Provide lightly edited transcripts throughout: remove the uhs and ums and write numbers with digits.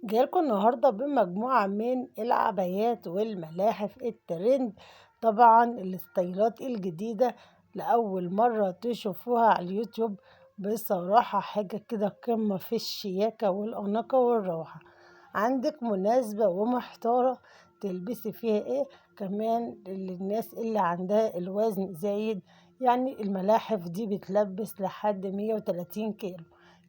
جايلكم النهارده بمجموعة من العبايات والملاحف الترند، طبعا الستايلات الجديدة لأول مرة تشوفوها على اليوتيوب. بصراحة حاجة كده قمة في الشياكة والأناقة والروعة. عندك مناسبة ومحتارة تلبسي فيها ايه؟ كمان للناس اللي عندها الوزن زايد، يعني الملاحف دي بتلبس لحد 130 كيلو.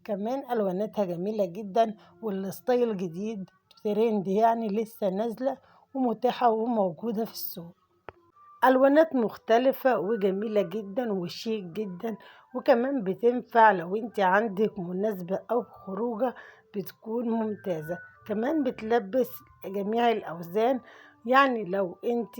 كمان ألواناتها جميلة جدا وال style جديد ترند، يعني لسه نازلة ومتاحة وموجودة في السوق. ألوانات مختلفة وجميلة جدا وشيك جدا، وكمان بتنفع لو انت عندك مناسبة أو خروجة بتكون ممتازة. كمان بتلبس جميع الأوزان، يعني لو انت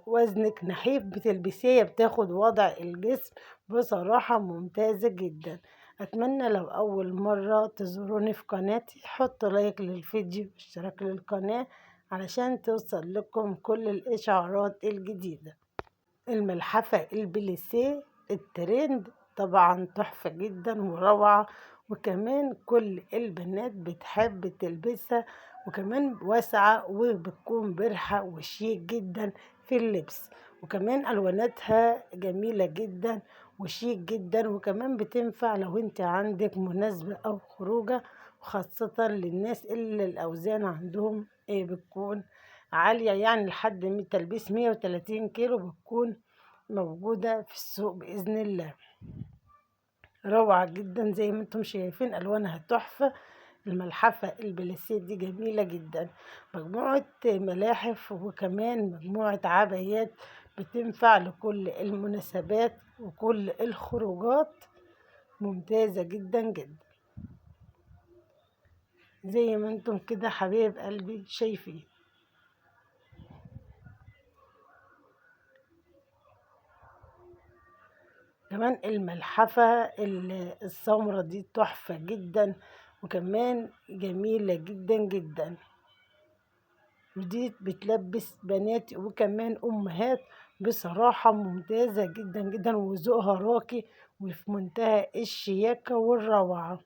وزنك نحيف بتلبسيها بتاخد وضع الجسم. بصراحة ممتازة جدا. أتمنى لو أول مرة تزوروني في قناتي حطوا لايك للفيديو واشتراك للقناة علشان توصل لكم كل الإشعارات الجديدة. الملحفة البليسيه الترند طبعا تحفة جدا وروعة، وكمان كل البنات بتحب تلبسها، وكمان واسعة وبتكون برحة وشيك جدا في اللبس، وكمان ألواناتها جميلة جدا وشيك جدا، وكمان بتنفع لو انت عندك مناسبة أو خروجة، وخاصة للناس اللي الأوزان عندهم بتكون عالية، يعني لحد تلبيس 130 كيلو بتكون موجودة في السوق بإذن الله. روعة جدا زي ما انتم شايفين، ألوانها تحفة. الملحفة البليسيه دي جميلة جدا، مجموعة ملاحف وكمان مجموعة عبايات بتنفع لكل المناسبات وكل الخروجات، ممتازة جدا جدا زي ما انتم كده حبايب قلبي شايفين. كمان الملحفة السمرة دي تحفة جدا وكمان جميلة جدا جدا، ودي بتلبس بنات وكمان أمهات. بصراحة ممتازة جدا جدا وذوقها راقي وفي منتهى الشياكة والروعة.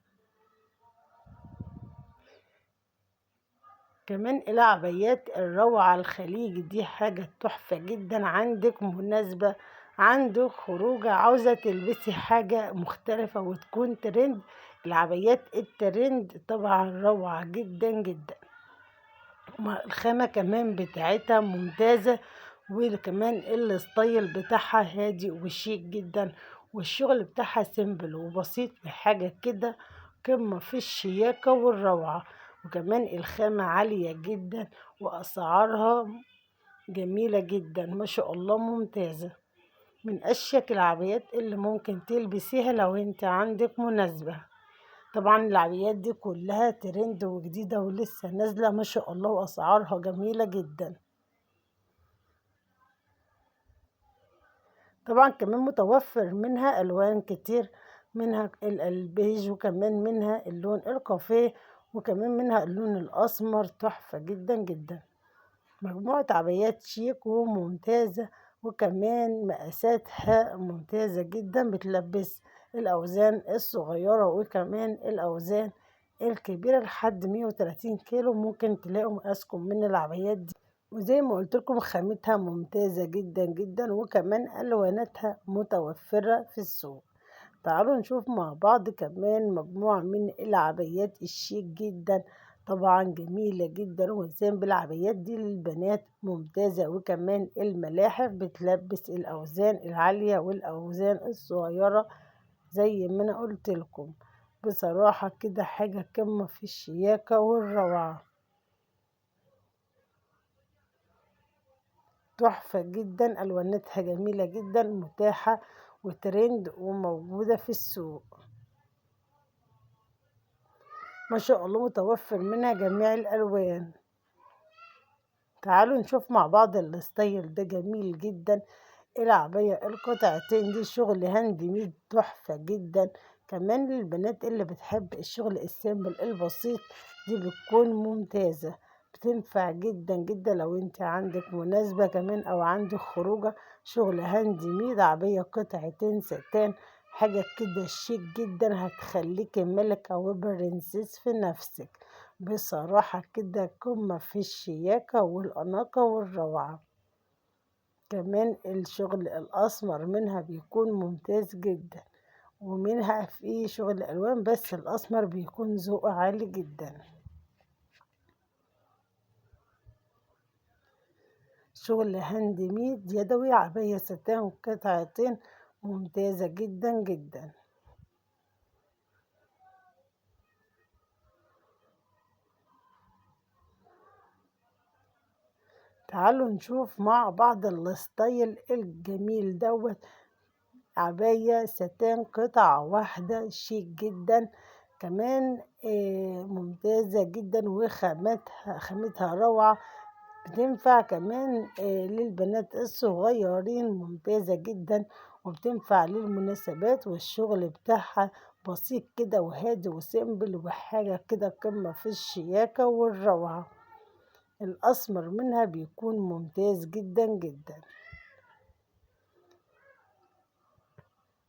كمان العبايات الروعة الخليجي دي حاجة تحفة جدا. عندك مناسبة، عندك خروجة، عاوزة تلبسي حاجة مختلفة وتكون ترند، العبايات الترند طبعا روعة جدا جدا. الخامة كمان بتاعتها ممتازة، وكمان ال style بتاعها هادي وشيك جدا، والشغل بتاعها simple وبسيط، بحاجة كده قمة في الشياكة والروعة. وكمان الخامة عالية جدا وأسعارها جميلة جدا ما شاء الله، ممتازة. من أشيك العبايات اللي ممكن تلبسيها لو انت عندك مناسبة. طبعا العبايات دي كلها ترند وجديدة ولسه نازلة ما شاء الله، وأسعارها جميلة جدا. طبعا كمان متوفر منها ألوان كتير، منها البيج، وكمان منها اللون الكافيه، وكمان منها اللون الأسمر، تحفة جدا جدا. مجموعة عبايات شيك وممتازة، وكمان مقاساتها ممتازة جدا، بتلبس الأوزان الصغيرة وكمان الأوزان الكبيرة لحد 130 كيلو ممكن تلاقوا مقاسكم من العبايات دي. وزي ما قلت لكم خامتها ممتازة جدا جدا، وكمان ألواناتها متوفرة في السوق. تعالوا نشوف مع بعض كمان مجموعة من العبايات الشيك جدا، طبعا جميلة جدا وسام بالعبايات دي للبنات ممتازة. وكمان الملاحف بتلبس الأوزان العالية والأوزان الصغيرة زي ما أنا قلت لكم. بصراحة كده حاجة قمة في الشياكة والروعة، تحفة جدا، ألواناتها جميلة جدا، متاحة وترند وموجودة في السوق ما شاء الله، متوفر منها جميع الألوان. تعالوا نشوف مع بعض ال style ده جميل جدا. العباية القطعتين دي شغل handmade تحفة جدا، كمان للبنات اللي بتحب الشغل ال simple البسيط دي بتكون ممتازة، بتنفع جدا جدا لو انت عندك مناسبة كمان او عندك خروجة. شغل handmade، عباية قطعتين ستان، حاجة كده شيك جدا، هتخليكي ملكة و princess في نفسك. بصراحة كده قمة في الشياكة والأناقة والروعة. كمان الشغل الأسمر منها بيكون ممتاز جدا، ومنها في شغل ألوان، بس الأسمر بيكون ذوقه عالي جدا. شغل handmade يدوي، عباية ستان قطعتين ممتازة جدا جدا. تعالوا نشوف مع بعض ال style الجميل دوت. عباية ستان قطعة واحدة شيك جدا، كمان ممتازة جدا، وخامتها روعة. بتنفع كمان للبنات الصغيرين، ممتازة جدا، وبتنفع للمناسبات، والشغل بتاعها بسيط كده وهادي و simple، وحاجة كده قمة في الشياكة والروعة. الأسمر منها بيكون ممتاز جدا جدا.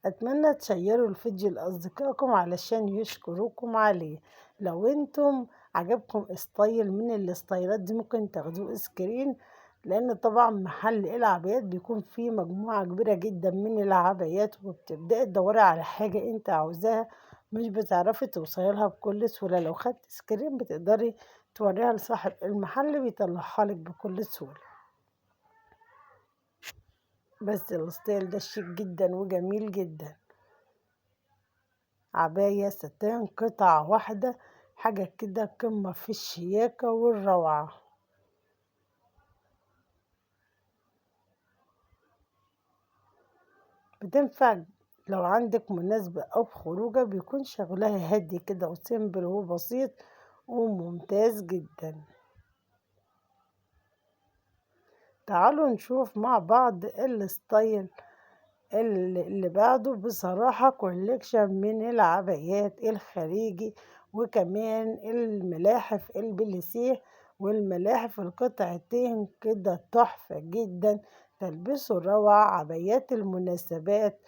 أتمنى تشيروا الفيديو لأصدقائكم علشان يشكروكم عليه. لو انتم عجبكم style من الستايلات دي ممكن تاخدوه screen، لأن طبعا محل العبايات بيكون فيه مجموعة كبيرة جدا من العبايات، وبتبدأي تدوري على حاجة انت عاوزاها مش بتعرفي توصلي لها بكل سهولة. لو خدت screen بتقدري توريها لصاحب المحل بيطلعها لك بكل سهولة. بس ال style ده شيك جدا وجميل جدا. عباية ستان قطعة واحدة، حاجة كده قمة في الشياكة والروعة. بتنفع لو عندك مناسبة أو خروجة، بيكون شغلها هادي كده و simple وبسيط وممتاز جدا. تعالوا نشوف مع بعض ال style اللي بعده. بصراحة collection من العبايات الخليجي، وكمان الملاحف البليسيه والملاحف القطعتين كده تحفة جدا، تلبسوا روعة، عبايات المناسبات،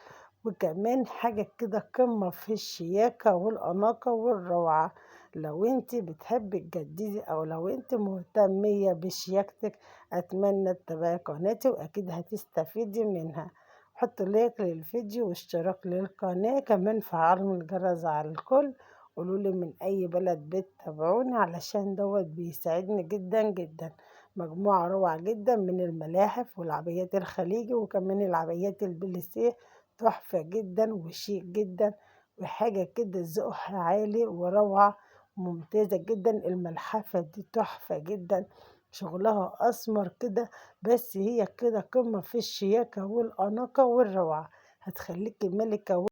وكمان حاجة كده قمة في الشياكة والأناقة والروعة. لو انت بتحبي تجددي او لو انت مهتمية بشياكتك، اتمنى تتابعي قناتي واكيد هتستفيدي منها. حط like للفيديو واشتراك للقناة، كمان فعلوا الجرس على الكل. قولولي من اي بلد بتتابعوني علشان دوت بيساعدني جدا جدا. مجموعة روعة جدا من الملاحف والعبايات الخليجي، وكمان العبايات البليسيه، تحفة جدا وشيك جدا، وحاجة كده ذوقها عالي وروعة ممتازة جدا. الملحفة دي تحفة جدا، شغلها أسمر كده، بس هي كده قمة في الشياكة والأناقة والروعة، هتخليكي ملكة.